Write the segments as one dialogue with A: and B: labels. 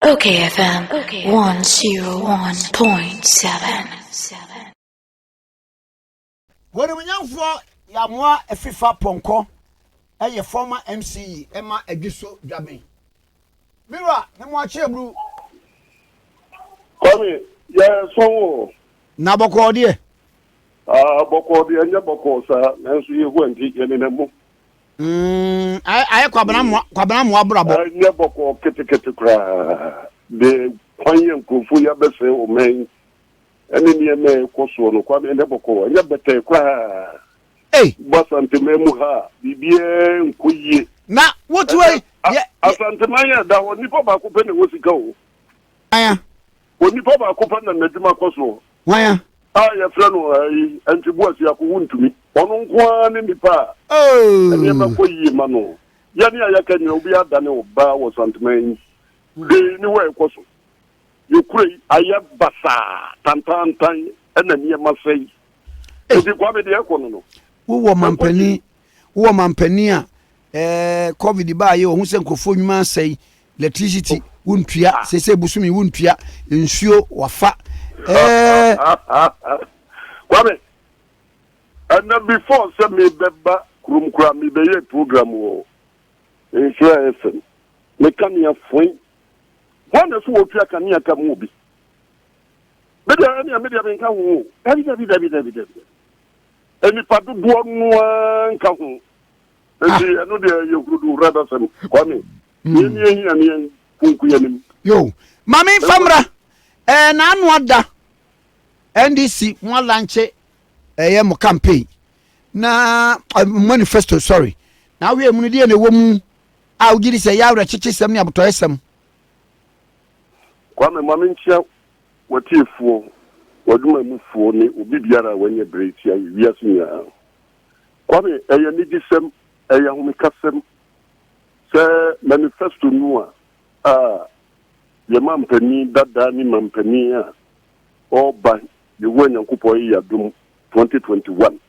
A: Okay FM 101.7.
B: Wɔnimnyamfoɔ Yamoah Afifa Pɔnkɔ yɛ former MCE ma Adwiso Dwaben. Me wura, me mo akye aburu.
C: Kwame, yɛ sɔn o.
B: Na bɔkɔɔ deɛ?
C: Ah, bɔkɔɔ deɛ ɛnyɛ bɔkɔɔ saa, nanso Yehowa nti yɛnenam mu.
B: Mm, ayɛ kwabena mmoa kwabena mmoa abrabɔ.
C: Ɛnyɛ bɔkɔɔ ketekete koraa. De kwan yɛ nkurɔfoɔ yi abɛsɛe ɔman yi ɛne nneɛma a ɛkɔ soɔ no, Kwame, ɛnyɛ bɔkɔɔ, ɛnyɛ bɛtɛɛ koraa.
B: Ei.
C: Ba Asanteman mu ha a, biribiara nkɔ yie.
B: Na wotu ei.
C: Asanteman yɛ da hɔ, nipa baako pɛ na ɛwɔ sika o.
B: Aya.
C: Onipa baako pɛ na n'adwuma kɔ soɔ.
B: Hwan a?
C: A yɛfrɛ no ayi Antwi Boasiako Wontumi. Ɔno nko ara ne nipa a nneɛma kɔ yie ma no. Yɛne a yɛaka nyinaa obiara adane ɔbaa wɔ Santeman yi. Hwee nni hɔ a ɛkɔ so. Yɛ kuro yi ayɛ basaa, tantaantan ɛna nneɛma sɛe. Enti Kwame deɛ ɛkɔ no no.
B: Wowɔ mampanin wowɔ mampanin a ɛɛ covid baa yɛ ɔho sɛ nkurɔfoɔ nnwuma asɛe electricity wontua ah. sese bosomi wontua nsuo wafa ɛɛ.
C: Kwame ɛnna before sɛ mebɛba kurom koraa mebɛyɛ program wɔ Nhyira FM me kanea foe hwan na so wɔtua kanea ka mu obi medeɛ ɛnea medeɛ menka ho o dabi dabi dabi dabi dabi nnipa dodoɔ no ara nka ho nti ah. ɛno deɛ yɛ hurudu wura dasɛm Kwame hmm. yɛn ni ehia ne yɛn kunku yɛn nim.
B: Yo maame nfa mmra ɛɛ n'ano ada NDC mo alankye ɛyɛ mo campaign na eh, manifesto sorry na awie mu no deɛ na ɛwɔ mu a wogye di sɛ ɛyɛ awerɛkyekyesɛm ne abotɔyɛsɛm.
C: Kwame ma menkyia w'atiefoɔ, w'adwumamufoɔ ne obi biara a wanya berɛ tia yɛ wiase nyinaa. Kwame, ɛyɛ anigyesɛm, ɛyɛ ahomekasɛm sɛ manifesto no a a yɛ mampanin dada ne mampanin a ɔreba Yehowa Nyankopɔn ayɛ yɛ adom 2021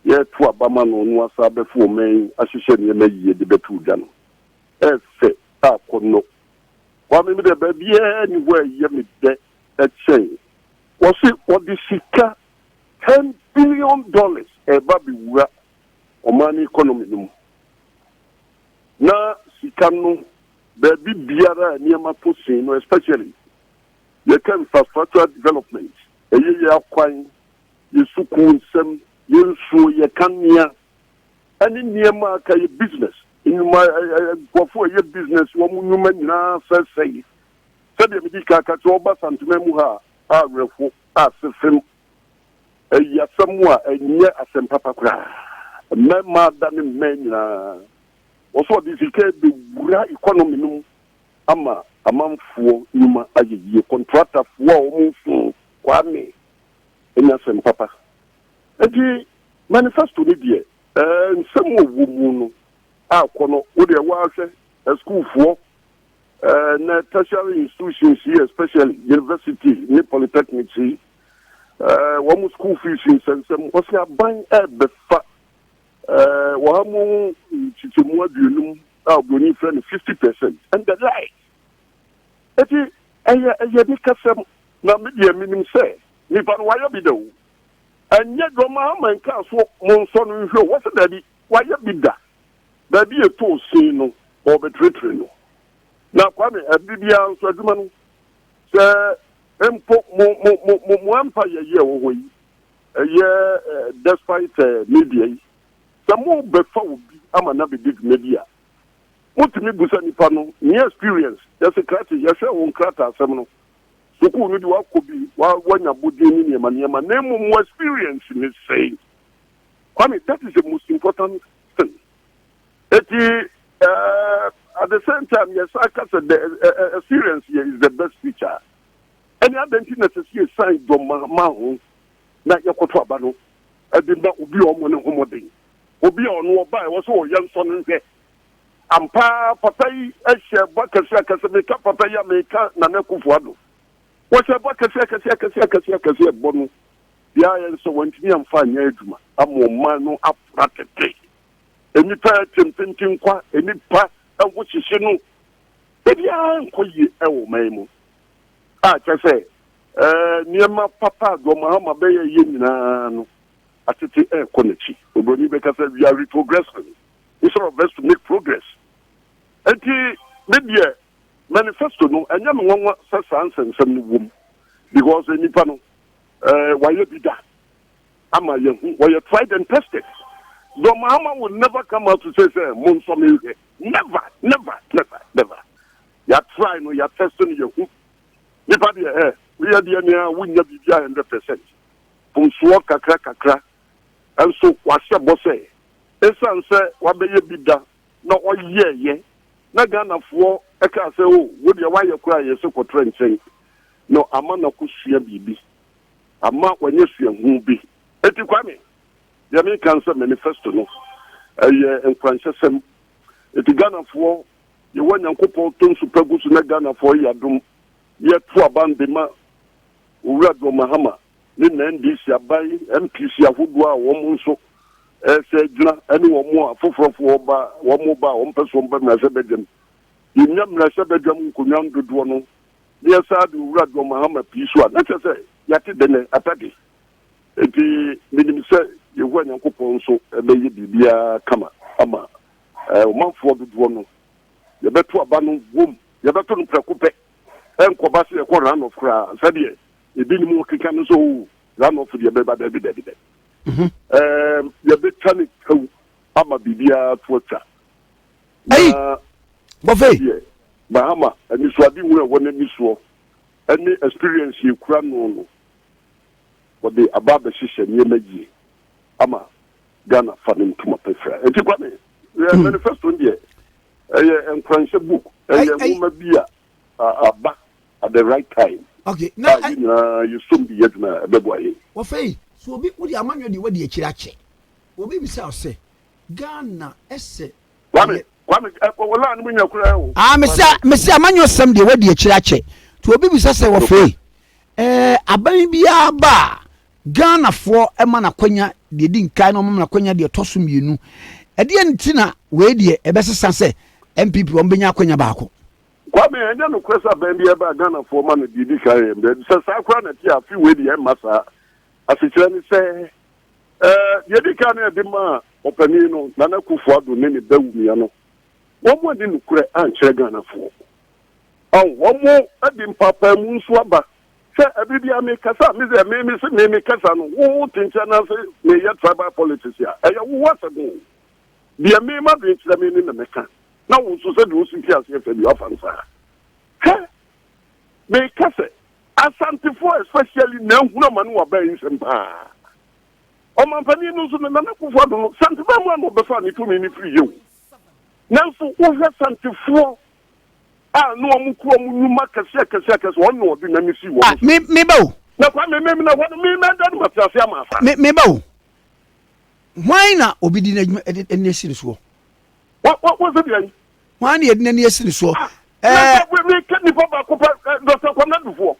C: yɛreto aba ma no no asa abɛfo ɔman yi ahyehyɛ nneɛma yie de bɛto dwa no ɛfɛ a kɔnnɔ. Kwame me deɛ baabiara nni hɔ a ɛyɛ me dɛ kyɛn wɔse wɔde sika $10 billion ɛreba abɛwura ɔman no economy no mu na sika no baabi biara a nneɛma tɔ sin no, especially yɛka infrastructural development, ɛyɛ yɛ akwan, yɛ sukuu nsɛm, yɛ nsuo, yɛ kanea ɛne nneɛma a aka, yɛ business nnwuma, nkurɔfoɔ a ɛyɛ business wɔn nnwuma nyinaa sɛsɛe. Sɛdeɛ medi kan ka kyerɛ ɔba Santema mu ha a, awerɛho a sefem ɛyɛ asɛm a ɛnyɛ asɛm papa koraa. Mmarima da ne mmaa nyinaa wɔsɛ ɔde sika bɛwura economy no mu ama amanfoɔ nnwuma ayɛ yie, kɔntratafoɔ a wɔn nso Kwame ɛnyɛ asɛm papa. Nti manifesto no deɛ nsɛm a wɔ mu no akɔ no wo deɛ wɔahwɛ asukuufoɔ na tertiary institutions yi, especially university ne polytechnics yi, wɔn school fees nsɛnsɛm, wɔsɛ aban ɛɛbɛfa 50% a oburoni frɛ no 50% and the like. Eti ɛyɛ ne kasɛm na me deɛ menim sɛ nipa no wayɛ bi da o. Ɛnyɛ dɔm ama nka so mo nsɔ no nhwɛ o, wɔsɛ daabi, wayɛ bi da. Baabi ɛtɔ sin no ɔbɛtiretire no. Na Kwame, ɛbi biara nso adwuma no sɛ mpo mo mo mo mo mo empire yi a ɛwɔ hɔ yi ɛyɛ despite media yi sɛ mo bɛfa obi ama na bɛdi dwuma bi a, motumi busa nipa no ne experience. Yɛsɛ krakye yɛhwɛ wo nkrataa asɛm no, sukuu no de wakɔ bi, wanya bodin ne nneɛma nneɛma, na mmom wo experience ne sɛn. Kwame, that is the most important thing. Eti at the same time yɛsa ka sɛ the experience yɛ is the best teacher. Ɛne adan nti na sɛ sɛ yɛsan dɔm ma ho na yɛkɔto aba no ɛde ma obi a ɔmo ne ho mmɔden, obi a ɔno ɔba ɛwɔ sɛ ɔyɛ nsɔ no nhwɛ ampa. Papa yi hyɛ bɔ akɛse akɛse. Meka papa yi a, meka Nana Akufo Addo. Wɔhyɛ bɔ akɛse akɛse akɛse akɛse akɛse. Ɛbɔ no deɛ ayɛ sɛ wɔntumi amfa anyɛ adwuma ama ɔman no afra tete. Nnipa ɛte mpenten kwa, nnipa ɛho hyehye no. Biribiara nkɔ yie wɔ ɔman yi mu a kyerɛ sɛ nneɛma papa a John Mahama bɛyɛ yɛ nyinaa no atete ɛrekɔ n'akyi. Oburoni bɛka sɛ we are retrogressing instead of us to make progress. Enti me deɛ manifesto no ɛnyɛ me nwanwa sɛ saa nsɛnsɛm no wom because nipa no wayɛ bi da ama yɛhu wɔyɛ tried and tested. John Mahama will never come out to say sɛ monsɔ me nhwɛ. Never, never, never, never. Yɛ try no, yɛ test no, yɛhu. Nipa deɛ ɛ, woyɛ deɛ nea wonya biribi a 100%. Fomsoɔ kakra kakra. Nso wahyɛ bɔ sɛ, ɛsiane sɛ wabɛyɛ bi da na ɔyɛɛyɛ na Ghanafoɔ ɛkaa sɛ o, wo deɛ woayɛ koraa yɛ sɛ kɔtrɛ nkyɛn. No, ama na kɔsua biribi. Ama wanyɛ suahu bi. Eti Kwame, deɛ meka sɛ manifesto no, ɛyɛ nkuranhyɛsɛm. Eti Ghanafoɔ, yɛwɔ Nyankopɔn to nso pa gu so na Ghanafoɔ yɛ adom. Yɛto aban de ma Owura John Mahama ne na NDC aban MPC ahodoɔ a wɔn nso ɛsɛ gyina ɛne wɔn a foforɔfoɔ ba wɔn ba a wɔn pɛ so wɔn ba mmarahyɛbadwam. Yɛnya mmarahyɛbadwam nkonnwa dodoɔ no na yɛsaa de Owura John Mahama pii so a na kyerɛ sɛ yɛate dɛnɛ atade. Eti menim sɛ Yehowa Nyankopɔn nso ɛbɛyɛ biribiara kama ama ɔmanfoɔ dodoɔ no. Yɛbɛto aba no wom, yɛbɛto no prɛko pɛ. Ɛnkɔba sɛ yɛkɔ run off koraa sɛdeɛ ebinom keka no sɛ o run off deɛ bɛba dabi dabi dabi. Yɛbɛtwa ne kaw ama biribiara to atwa.
B: Na bɔfɛ
C: deɛ Mahama anisoadehu a ɛwɔ n'ani soɔ ɛne experience yɛkura no no wɔde aba abɛhyehyɛ nneɛma yie ama Ghana fa ne ntoma pɛfra. Enti Kwame, manifesto no deɛ ɛyɛ nkuranhyɛ book, ɛyɛ nwoma bi a aba at the right time.
B: Okay, na
C: a yɛn nyinaa yɛsom de yɛ adwuma a ɛbɛboa yɛn.
B: Wɔfɛ yi, so obi wode amanyɔ deɛ wadi akyire akyɛ. Obi bisa wo sɛ Ghana ɛsɛ
C: Kwame, Kwame, wɔla no mu nya koraa o.
B: Ah, mesi mesi amanyɔ sɛm deɛ wadi akyire akyɛ. To obi bisa sɛ wɔfɛ yi, aban biara ba a Ghanafoɔ ma n'akwanya deɛ di nkan na wɔma n'akwanya deɛ ɛtɔ so mmienu. Ɛdeɛ nti na wei deɛ ɛbɛsesa sɛ NPP wɔn bɛnya akwanya baako.
C: Kwame, ɛnyɛ nokorɛ sɛ aban bi ɛba a Ghanafoɔ ma no deɛ di kan yɛ mbɛ. Sɛ saa koraa na ɛte a, afe wei deɛ ɛmma saa. Asekyerɛ ne sɛ, deɛ di kan no yɛde maa ɔpanin no, Nana Akufo-Addo ne ne ba Wumia no, wɔn anni nokorɛ ankyerɛ Ghanafoɔ. Wɔn de mpaapaamu nso aba. Sɛ ɛbere biara mekasa a, me sɛ me me se me mekasa no, wo te nkyɛn na sɛ meyɛ tribal politics a, ɛyɛ wo asɛm o. Deɛ me ma dwen kyerɛ me ne na mɛka. Na wo nso sɛdeɛ wosi te aseɛ fɛ bi wafa no saa. Hwɛ, meka sɛ Asantefoɔ especially na ahunu amane wɔ abaa yi nsɛm paa. Ɔmampanin no nso no, Nana Akufo-Addo no, Santeman mu a na ɔbɛfaa ne tumi no firi yɛ o. Nanso wohwɛ Santefoɔ a na wɔn kura wɔn nnwuma kɛse akɛse akɛse, wɔn na ɔde n'ani sii wɔn
B: Ah,
C: so.
B: me me ba o.
C: Na Kwame, me na hɔ no, me mɛda no mate ase ama asa.
B: Me me ba o. Hwan na obi di n'adwuma ɛde ɛni asi ne soɔ?
C: Wɔ wɔ wɔ sɛ deɛ yi.
B: Hwan na yɛde n'ani asi ne soɔ?
C: Ah, na sɛ me ka nipa baako pɛ, Dr. Kwame Dufoɔ.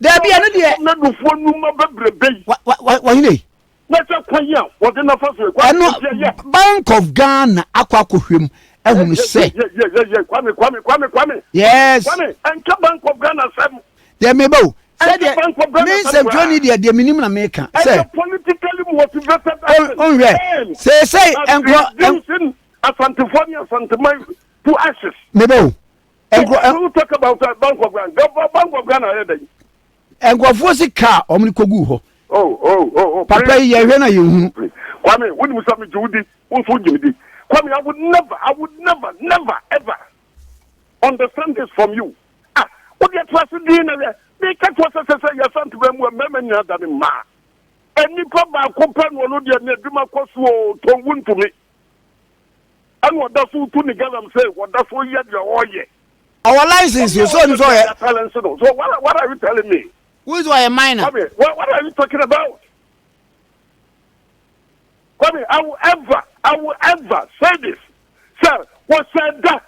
B: Dabi ɛno deɛ.
C: Kwame Dufoɔ nnwuma bebrebe yi.
B: Wa wa wa wahene yi.
C: Na sɛ kwan yi a wɔde nafa so yi. Kwame,
B: Ɛno
C: nti ɛyɛ.
B: Bank of Ghana akɔ akɔhwɛ mu ahunu sɛ.
C: Yɛ yɛ yɛ yɛ Kwame Kwame Kwame Kwame.
B: Yes.
C: Kwame ɛnka Bank of Ghana sɛm.
B: Deɛ meba o.
C: Ɛnka
B: Sɛdeɛ
C: Bank of Ghana
B: me
C: sɛm
B: nsɛmtwerɛni
C: koraa.
B: deɛ deɛ menim na meka sɛ.
C: Ɛyɛ politically motivated action.
B: Ɔnhwɛ
C: Aimed
B: seesei
C: at
B: nkorɔ
C: reducing Asantefoɔ ne Asanteman to ashes.
B: Meba o. Nkorɔ
C: You talk about Bank of Ghana. Bank of Ghana ayɛ dɛn?
B: Nkurɔfoɔ sika a wɔn de kɔguu hɔ.
C: Oh, oh, oh, oh,
B: Papa yi yɛhwɛ na yɛnhunu.
C: Please. Kwame, wonim sɛ megye wo di, wo nso wogye me di. Kwame, I would never, I would never, never, ever understand this from you. Ah, wo deɛ to ase din na hwɛ. Meka kyerɛ sɛ sɛ sɛ yɛsa ntoma mu a mmarima nyinaa da ne mmaa. Nnipa baako pɛ na ɔno deɛ n'adwuma kɔ so o, tɔn wu ntumi. Ɛna ɔda so tu ne galamsey, ɔda so yɛ deɛ ɔreyɛ.
B: Ɔwɔ license o, so onim sɛ ɔyɛ.
C: Talent no. So what are you telling me?
B: Wo sɛ ɔyɛ minor.
C: Kwame, what are you talking about? Kwame, I will ever, I will ever say this. Sir, wɔhyɛ da.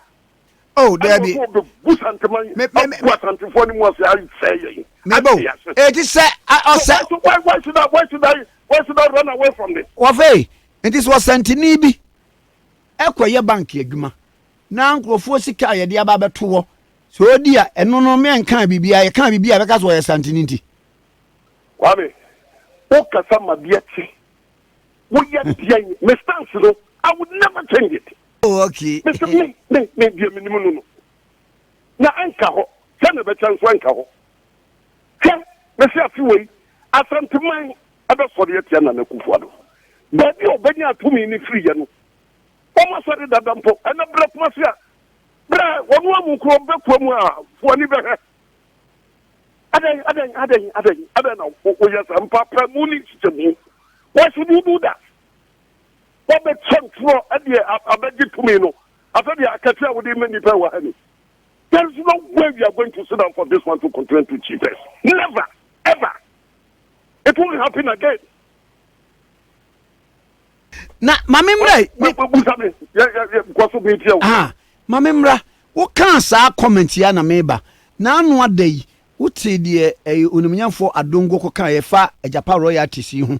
B: Oh, Debbie.
C: Ɛna ɔbɛ gu santeman, agu asantefoɔ ne mu ase asɛ yɛn.
B: Mebo, eti sɛ ɔsɛ.
C: So why, why should I, why should I, why should I run away from this?
B: Wɔfɛ nti sɛ ɔsantini bi ɛkɔyɛ bank adwuma na nkurɔfoɔ sika a yɛde aba abɛto hɔ. Sɛ ɔdi a, ɛno no mɛnka biribiara, yɛka biribi a bɛka sɛ ɔyɛ Santini nti.
C: Kwame, wokasa ma deɛ te. Woyɛ deɛn, me stance no, I would never change it.
B: Oh, okay.
C: Mese me, me, me deɛ menim no no. Na ɛnka hɔ, sɛ na ɛbɛkyɛ nso ɛnka hɔ. Hwɛ, mese afe wei, Asanteman ɛbɛsɔre atia Nana Akufo-Addo. Baabi a ɔbɛnya tumi no firiiɛ no, wɔn asɔre dada mpo, ɛnɛ berɛ Kumasi a, berɛ wɔn amu kuro bɛkua mu a, fo ani bɛhwɛ. Adɛn, adɛn, adɛn, adɛn, adɛn na woyɛ saa mpaapaemu ne nkyekyɛmu? Why should you do that? Wabɛkyɛ ntorɔ ɛdeɛ abɛgye tumi no, afɛ deɛ akatua a wode ma nnipa wɔ ha ni. There is no way we are going to sit down for this one to continue to cheat us. Never, ever. It won't happen again.
B: Na maame mmra yi.
C: Busa me, yɛ yɛ yɛ kɔ so mi tia o.
B: Ah, maame mmra, wokaa saa comment yi a na meba. Na ano ada yi, wotee deɛ ɛyɛ onimnyamfoɔ Adongo kɔkaa yɛfa Agyapa royalties yi ho.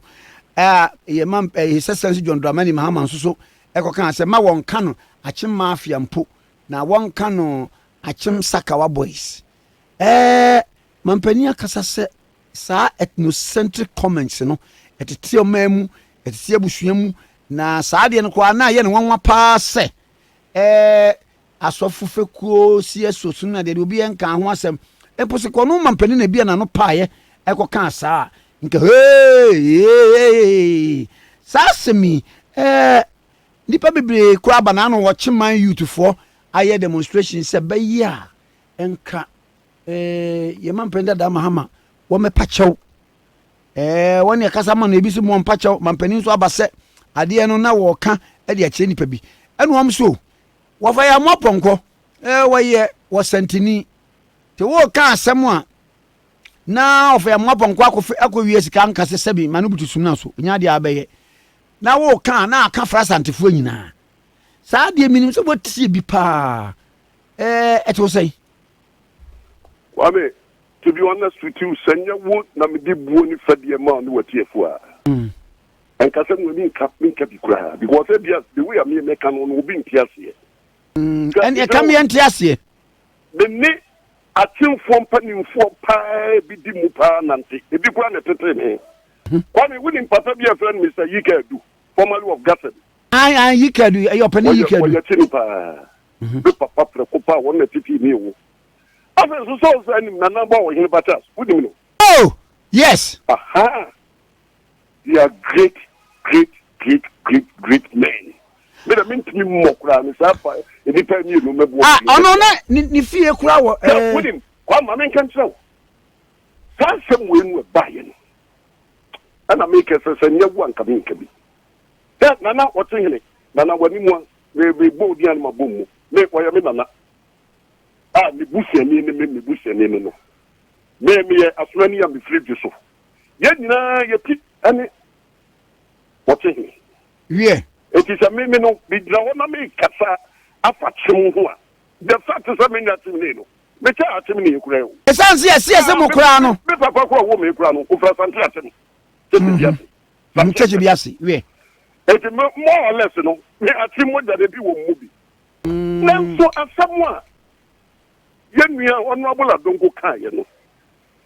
B: A yɛ ma His Excellency John Dramani Mahama nso so ɛkɔkaa sɛ ma wɔnka no Akyem Mafia mpo, na wɔnka no Akyem Sakawa Boys. Ɛɛ, mampanin akasa sɛ saa ethnocentric comments no, ɛtete ɔman mu, ɛtete abusua mu, na saa adeɛ no koraa na ɛyɛ no nwanwa paa sɛ ɛɛ asɔfo fekuo CSO so na deɛ obi nka ho asɛm mpo sɛ kɔno mampanin na ebi a n'ano paeɛ ɛkɔkaa saa nka hee saa asɛm yi ɛɛ nipa bebree koraa ba n'ano wɔkye man youthfoɔ ayɛ demonstration sɛ bɛyɛ a nka ɛɛ yɛ mampanin dada Mahama wɔmɛpa kyɛw. Ɛɛ, wɔn ɛkasa ma no, ebi so mo mpa kyɛw, mampanin nso aba sɛ adeɛ no na wɔka de akyerɛ nipa bi. Ɛna wɔn so, wɔfa yɛ amoa pɔnkɔ, ɛɛ, wɔyɛ wɔsantini. Te wɔka asɛm a, na ɔfa yɛ amoa pɔnkɔ akɔ akɔ wie sika nka sɛ sɛbi ma no butu sum na so, nya adeɛ abɛyɛ. Na wɔka na aka fra asantefoɔ nyinaa. Saa adeɛ minim sɛ wɔatie bi paa. Ɛɛ, ɛte wo sɛn?
C: Kwame, to be honest with you, sɛ nyɛ wo na mede buo ne fɛdeɛ maa ne w'atiefo a, ɛnka sɛ mo ani nka menka bi koraa because ebia the way a me mɛka no no obi nte aseɛ.
B: Ɛne ɛka meɛ nte aseɛ.
C: Me ne akyemfoɔ mpanimfoɔ paa bi di mu paa nante, ebi koraa na ɛtetee me. Kwame, wonim papa bi a ɛfrɛ no Mr. Yika Adu, formerly of Gasen.
B: Ayi ayi Yika Adu, ɛyɛ ɔpɛni Yika Adu.
C: Ɔyɛ kyini paa. Me papa prɛko paa wɔn na ɛtetee me o. Afei nso sɛ ɔsɛ anim Nana Bɔ Ɔhene Batas, wonim no?
B: Oh, yes.
C: Aha. They are great, great, great, great, great men. Me na mentumi mmɔ koraa ne saa fa nnipa mmienu mɛboɔ.
B: Ah, ɔno na ne fie koraa wɔ.
C: Sɛ wonim, kwa ma menka nkyerɛ wo. Saa asɛm wei mu ɛbaeɛ no, ɛna mekɛ sɛ sɛ nyɛ wo anka menka bi. Sɛ Nana ɔte hene, Nana w'anim a, mebɔ odin a no mabɔ mu. Me, ɔyɛ me nana. A ne busuani ne me, me busuani ne no. Me, meyɛ asomani a mefiri dwe so. Yɛn nyinaa yɛ pi ne wɔte he.
B: Wiɛ.
C: Enti sɛ me, me no, megyina hɔ na mekasa afa kyem ho a, the fact sɛ menyɛ akyemni no, mekyɛ akyemni koraa o.
B: Ɛsiane sɛ yɛse yɛse mo koraa no.
C: Me papa koraa ɔwoo me koraa no, ofiri Asante Akyem, Kyekye bi ase.
B: Kyekye bi ase, wiɛ.
C: Enti me, more or less no, me akyem mogya no bi wɔ mu bi. Nanso asɛm a yɛn nua Honourable Adongo kaeɛ no,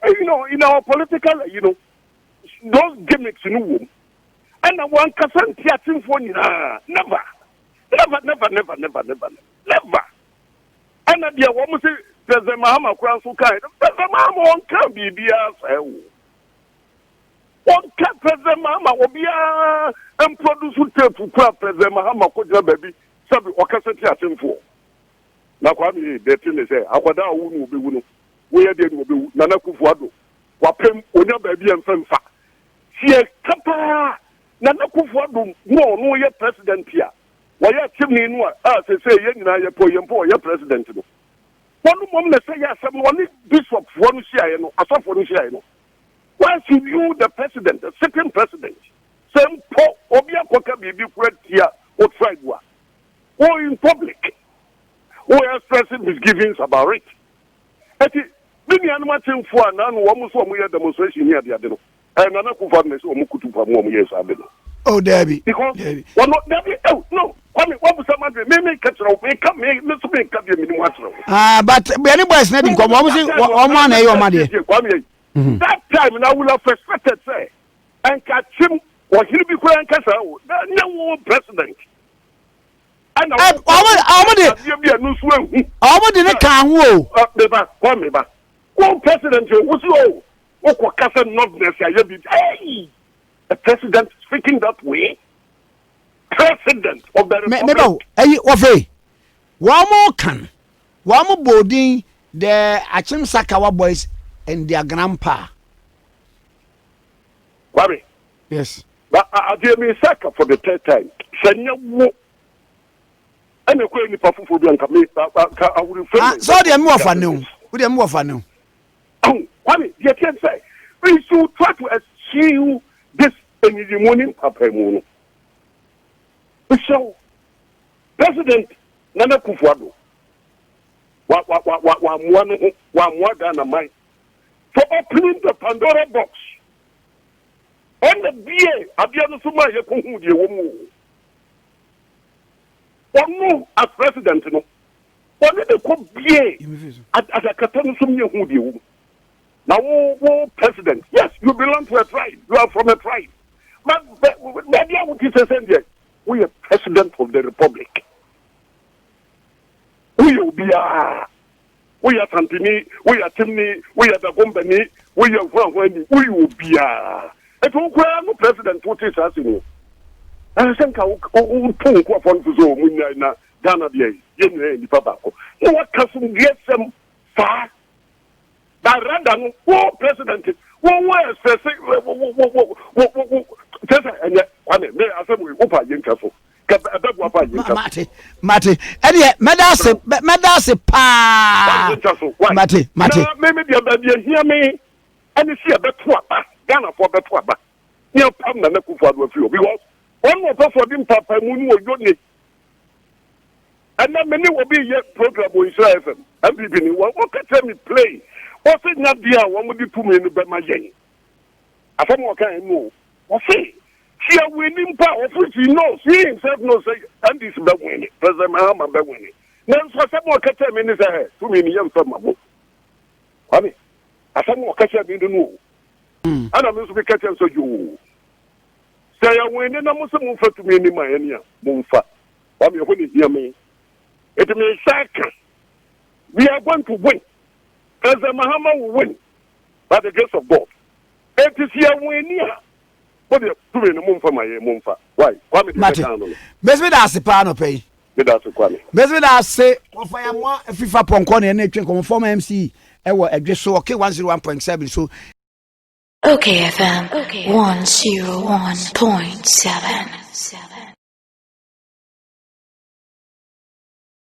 C: you know, in our political, you know, those gimmicks no wom. Ɛna wankasa nti akyemfoɔ nyinaa, never, never, never, never, never, never, never. Ɛna deɛ wɔn se President Mahama koraa nso kaeɛ no, President Mahama ɔnka biribiara saa o. Wɔnka President Mahama obiara mproduce tape kura President Mahama kɔgyina baabi sɛbi ɔkasa tia akyemfoɔ. Na Kwame the thing is sɛ akwadaa a ɔwu no ɔbɛwu no woyɛ deɛ no ɔbɛwu. Nana Akufo Addo wapem onya baabi a mfa mfa. Sɛ yɛka paa Nana Akufo Addo no a ɔno yɛ president a wɔyɛ akyemni no a a sesei yɛn nyinaa yɛpɛ yɛn mpo ɔyɛ president no. Wɔn mmom na ɛsɛ yɛ asɛm no ɔne bishopfoɔ no hyiaeɛ no asɔfoɔ no hyiaeɛ no. Why should you the president, the sitting president, sɛ mpo obi akɔka biribi kora tia wo tribe a, wo in public, wo express misgivings about it. Eti, me nuanom akyemfo a naanu wɔn nso wɔn yɛ demonstration ne adeade no, ɛyɛ Nana Akufo-Addo na ɛsɛ wɔn kutu pa mu wɔn yɛ saa ade no.
B: Oh, dabi.
C: Because
B: Dabi.
C: wɔn dabi oh no Kwame wabusa ma de me me ka kyerɛ wo me ka me me so me nka deɛ menim akyerɛ wo.
B: Ah, but yɛne boys na di nkɔmmɔ wɔn si wɔn a na ɛyɛ wɔn adeɛ.
C: Kwame yi. That time na wula frustrated sɛ nka kyim ɔhene bi koraa nka saa o na nyɛ wo president. Ɛna
B: wɔn de
C: adeɛ bi a ɛno nso ehu.
B: Wɔn de ne kan ho o.
C: Meba Kwame ba wo president o wosi o wokɔ kasa northerners ayɛ bi hey the president speaking that way president of the republic.
B: Meba o ɛyi wɔfɛ wɔn kan wɔn bɔ odin the Akyem Sakawa boys and their grandpa.
C: Kwame.
B: Yes.
C: But adeɛ mi nsa ka for the third time sɛ nyɛ wo ɛna ɛkɔ nipa foforɔ bi anka me ka awurifɛ.
B: Ah, sɛ ɔdeɛ mi wɔ fa ne o, wodeɛ mi wɔ fa ne o.
C: Oh, Kwame, deɛ tiɛ sɛ we should try to achieve this enyiyimu ne mpapamu no. Nhyɛw President Nana Akufo-Addo wa wa wa wa wa ne ho wa mmoa Ghana man for opening the Pandora box. Ɔna bie adeɛ no so ma yɛkɔhu deɛ wɔ mu o. Ɔno as president no, ɔne de kɔ bie adakata no so mu yɛhu deɛ wɔ mu. Na wo wo president, yes, you belong to a tribe, you are from a tribe. But baabi a wote sɛ sɛ deɛ woyɛ president of the republic. Woyɛ obiara. Woyɛ Asanteni, woyɛ Akyemni, woyɛ Dagombani, woyɛ hwanhwani, woyɛ obiara. Eti wo koraa no president wote saa asɛm yi. Ɛsɛ sɛ nka woto nkurɔfoɔ no fo sɛ wɔn nnyae na Ghana deɛ yɛn nyinaa yɛ nnipa baako. Na waka somdwoeɛsɛm saa. But rather no, wo president, wo wo express wo wo wo wo wo wo kyerɛ sɛ ɛnyɛ Kwame me asɛm wei wopa yɛntwa so. Ɛbɛboa pa yɛntwa so.
B: Mate mate ɛdeɛ mɛda ase mɛda ase paa. Mate mate.
C: Na me me deɛ baabi ehia me ɛne si ɛbɛto aba Ghanafoɔ bɛto aba ne apam Nana Akufo-Addo afiri hɔ because ɔno ɔpɛ so ɔde mpaapaemu ne ɔyɔ ne ɛnɛ me ne obi yɛ program wɔ Nhyira FM MPP ni wɔn wɔka kyerɛ me play wɔsɛ nya deɛ a wɔn de tumi no bɛma yɛn asɛm wɔka yɛn no wɔse tia wini mpa ɔfo he knows he himself knows sɛ NDC bɛ wini President Mahama bɛ wini nanso asɛm wɔka kyerɛ me ne sɛ ɛ tumi no yɛmfa ma mo Kwame asɛm wɔka kyerɛ me no no ɛna me nso meka kyerɛ sɛ yoo sɛ yɛ wini na mo sɛ momfa tumi ni ma yɛn a momfa Kwame ɛhɔ na ehia me. Eti me nsa aka. We are going to win. President Mahama will win by the grace of God. Eti si yɛ win a, mo deɛ tumi no momfa ma yɛn momfa. Why? Kwame deɛ
B: Mate.
C: bɛka ano no.
B: Mesi da ase paa nɔpɛ yi.
C: Meda ase Kwame.
B: Mesi da ase. Wɔfa yɛn mmoa fifa pɔnkɔ na yɛne twe nkɔmmɔ former MC ɛwɔ ɛdwe so ɔke 101.7 so.
A: Okay FM 101.7.